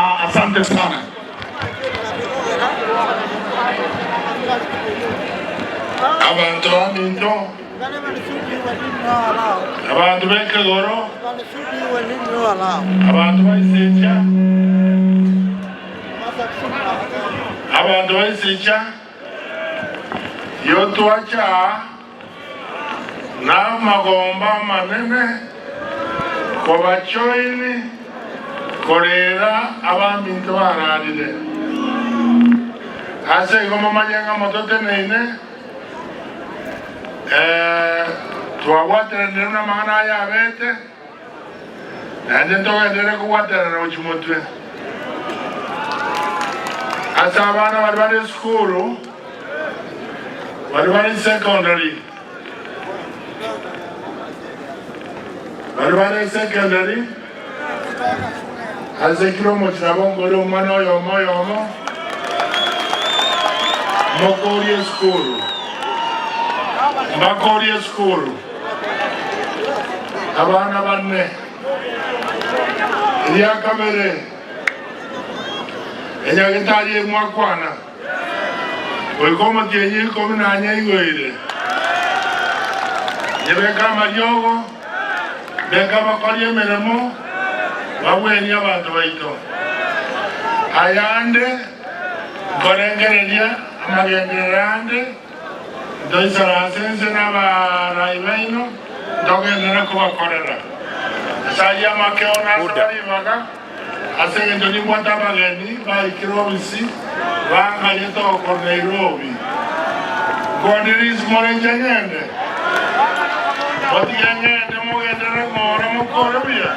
Asante sana. Abanto baminto, abanto b'ekegoro, abanto ba Isicha, abanto ba Isicha, yotwacha aa namagomba amanene kobachoini korera abaminto bararire. Ase igo momanye ng'a mototeneine, ee, twabwateranire buna amang'ana aya abete, naende ntogenderere kobwaterana gochia motwe. Ase abana baria bare esukuru, baria bare secondary, baria bare secondary, ase kera omochie nabo nkore omwana oyomo oyomo, mokorie esukuru, mbakorie esukuru, abana bane. Eria kabere, enyagetari emwakwana. Goika omotienyi ikomi na anya igoire, nyebeke amariogo, beke abakori emeremo, bagwenie abanto baito. Ayande nkorengereria amagenderero ande, ntoisaranse inse nabarai baino, ntogenderere kobakorera. Ase ayio amakeo nasaba ribaga. Ase engencho nimbwate abageni baikire obisi banganyete oko Nairobi. Nkondirisi morenche ng'ende? Motige ng'ende mogenderere ng'ora mokore buya?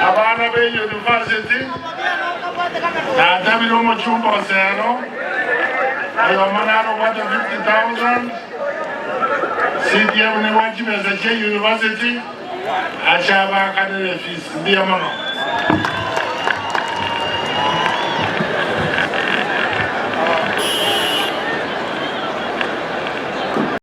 Abana be university natabire omochumba Osero oyomo nare obwate 50,000 CDF nigo chibesa chia university. Ache abaakanere efisi. Mbuya mono.